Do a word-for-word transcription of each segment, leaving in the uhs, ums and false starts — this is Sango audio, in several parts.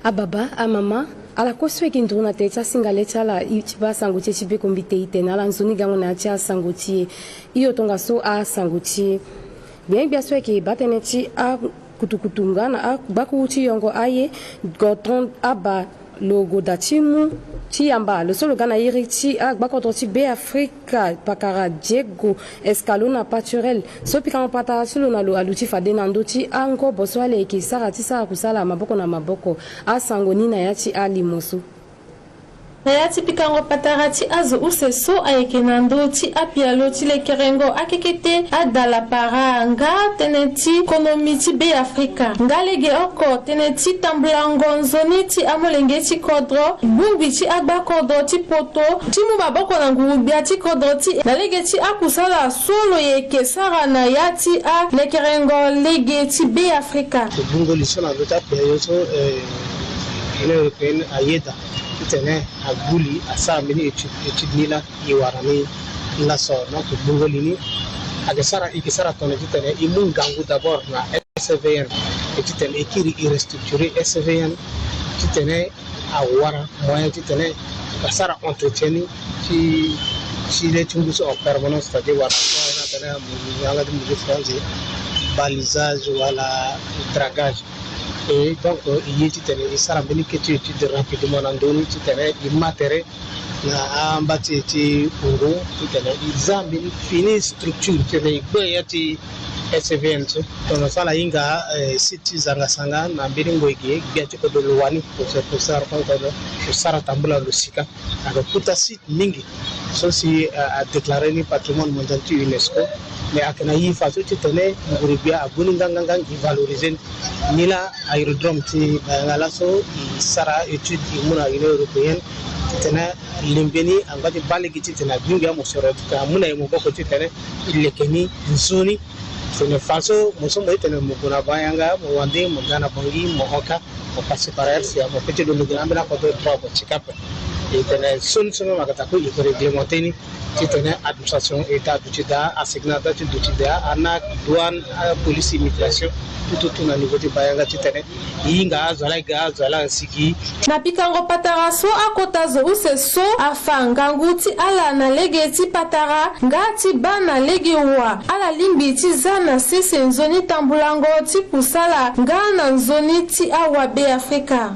Ababa, amama, ala kue so ayeke nduru na tënë ti asinga le ti ala, i ti baa asango ti e ti bekombi te i tene ala nzoni gango na ya ti asango ti e. Hio tongaso asango ti e. Gbia gbia so ayeke baa tënë ti akutukutu nga na agbakuru ti yongo aye, Gontran Abba, lo goda ti mu ti yamba lo so lo ga na iri ti agbakodro ti Beafrika, pakara Diego Escalona Paturel, so pikango patara ti lo na lo aluti fade na ndö ti angobo so ala yeke sara ti sara kusala maboko na maboko. Asango ni na ya ti alimo so. Na ya ti pikango patara ti azo use so ayeke na ndö ti apialo ti lekerengo akekete adalapara nga tënë ti konomi ti Beafrika nga lege oko tënë ti tambulango nzoni ti amolenge ti kodro, bongbi ti agbakodro ti poto, ti mu maboko na nguru-gbia ti kodro ti e na lege ti akusala so lo yeke sara na ya ti alekerengo lege ti Beafrika. Tobungo li so na ndö ti apialo so, eh, Union européenne ayeda titene agbu li asara mbeni étude, étude ni laa e wara ni laso. Donc tobungo li ni, ayeke sara, e yeke sara tongana titene e mu ngangu d'abord na S V N, e titene e kiri, e restructurer S V N, titene awara moyen titene asara entretien ni ti, ti le ti ngu so en permanence, c'est-à-dire wala titene yanga ti mu ti France, balisage wala dragage. Et donc e ye titene e sara mbeni kete étude rapidement na ndö ni titene e ma tere na amba ti e ti wungo titene e za mbeni fini structure titene e gbe ya ti S V N so. Tongana so ala hinga, eh, site ti zanga sanga na mbeni ngoi ge, gbia ti kodro lo wani, lo sara tambula lo sika. Ayeke kota site mingi so si, eh, adéclaré ni patrimoine mondial ti UNESCO. Mais ayeke na ye faso titene nguru-gbia ague ni nganganga, e valoriser ni. Ni laa aérodrome ti Bayanga laso e sara étude, e mu na Union européenne titene lingbi ni angba ti baa lege titene agbingbi amosoro titene amu na e maboko titene e leke ni nzoni. Tene faso mo so mo ye tene mo gue na Bayanga, mo wande, mo ga na Bangui, mo hon ka, mo passer par R C A, mo peut ti lo lege na ambeni akodro trois, mo ti ka ape. E tene sioni so même ayeke daa kue e peut réglementer ni titene administration État aduti daa, ASECNA aduti daa, ANAC, douane, apolice, immigration, tout, tout, tout na niveau ti Bayanga titene e hinga azo ala, e ga azo ala na sigi. Na pikango patara so akota zo use so afa ngangu ti ala na lege ti patara nga ti baa na lege wa ala lingbi ti za na sese nzoni tambulango ti kusala nga na nzoni ti awa Beafrika.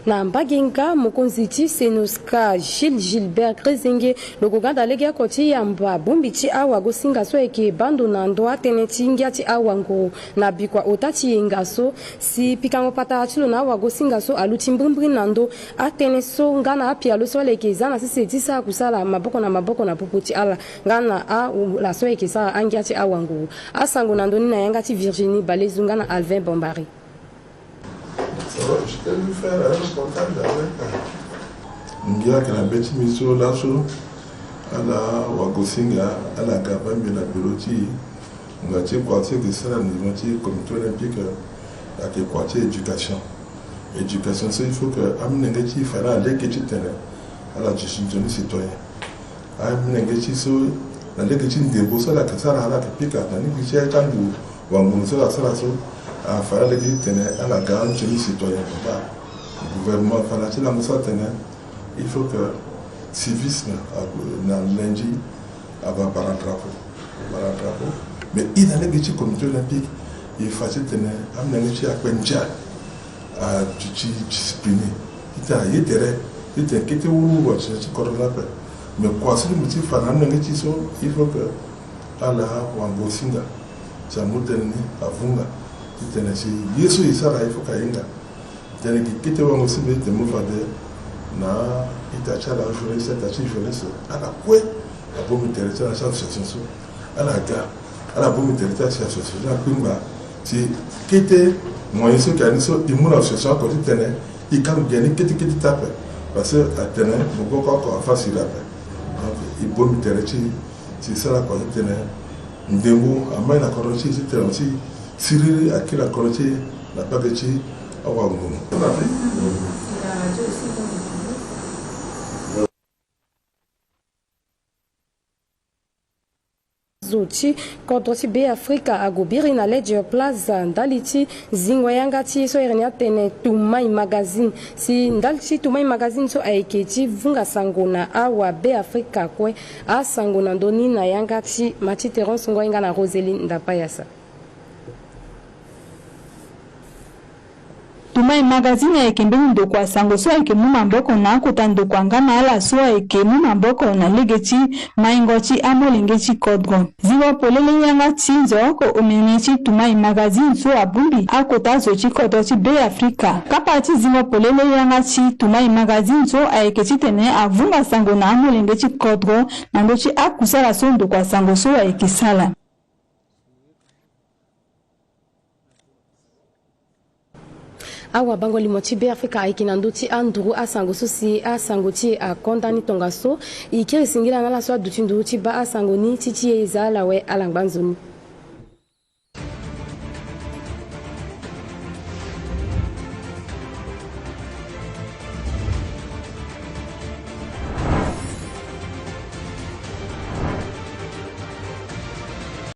Na mbage nga, mokonzi ti Senosca, Gilles Gilbert Grezenge, lo gue ga daa legeoko ti yamba bongbi ti awagosinga so ayeke baa ndo na ndo atënë ti ngia ti awanguru na bikua ota ti yenga so. Si pikango patara ti lo na awagosinga so aluti mbrimbri na ndo atënë so nga na apialo so ala yeke za na sese ti sara kusala maboko na maboko na popo ti ala nga na ala so ayeke sara angia ti awanguru. Asango na ndö ni na yanga ti Virginie Balezu nga na Alvin Bombari. Ça va, je peux lui faire un reportage avec, euh, ngia ayeke na be ti mbi so laso, ala wagosinga, ala ga baa mbi na bureau ti e. Nga ti kua ti e yeke sara na niveau ti comité olympique, euh, ayeke kua ti éducation. Éducation so il faut que amolenge ti e fade na lege titene ala duti nzoni citoyen. Amolenge ti so na lege ti ndembo so ala yeke sara, ala yeke pika na lege ti atangu wangunu so ala sara so, afade na lege titene ala ga nzoni citoyen baba. Gouvernement afade na ti lango so atene il faut que civisme, a, na lundi, ava bara drapeau. Bara drapeau. Mais e na lege ti comité olympique, e fa titene amolenge ti e akpe ndia. Aduti discipliné. Titene aye tere, titene kete wuruwuru atene ti kodro ni ape. Mais kua so mbi ti fa na amolenge ti e so, il faut que ala wango singa. Si amu tënë ni, avunga. Titene si ye so e sara, il faut que ahinga. Titene gi kete wango si mbi tene mu fade na ita ti ala jeunesse, ita ti jeunesse, ala kue abongbi tere ti ala na ti association so. Ala ga, ala bongbi tere ti association, ala kpingba ti kete moyen so ayeke ni so e mu na association oko titene e ka ngu gi ni kete kete ti ape. Parce que atene mo gboko oko afa siri ape. Donc e bongbi tere ti e ti sara kua titene ndembo amai na kodro ti e titene mo ti siriri akiri na kodro ti e na mbage ti awangunu. Zo ti kodro ti Be Afrika ague biri na Ledger Plaza ndali ti zingo yanga ti ye so iri ni atene Tumai Magazine. Si ndali ti Tumai Magazine so ayeke ti vunga sango na awa Be Afrika kue. Asango na ndö ni na yanga ti ma ti Terence Ngoi nga na Roseline Ndapayasa. Tumai Magazine ayeke mbeni ndokua sango so ayeke mu maboko na akota ndokua nga na ala so ayeke mu maboko na lege ti maingo ti amolenge ti kodro. Zingo polele yanga ti nzoko omene ti Tumai Magazine so abongbi akota zo ti kodro ti Be Afrika. Kapa ti zingo polele yanga ti Tumai Magazine so ayeke titene avunga sango na amolenge ti kodro na ndö ti akusala so ndokua sango so ayeke sala. Awabango limo ti Be Afrika ayeke na ndö ti anduru asango so si asango ti e akonda ni tongaso. E kiri singila na ala so aduti nduru ti baa asango ni ti ti e. E za ala awe, ala ngba nzoni.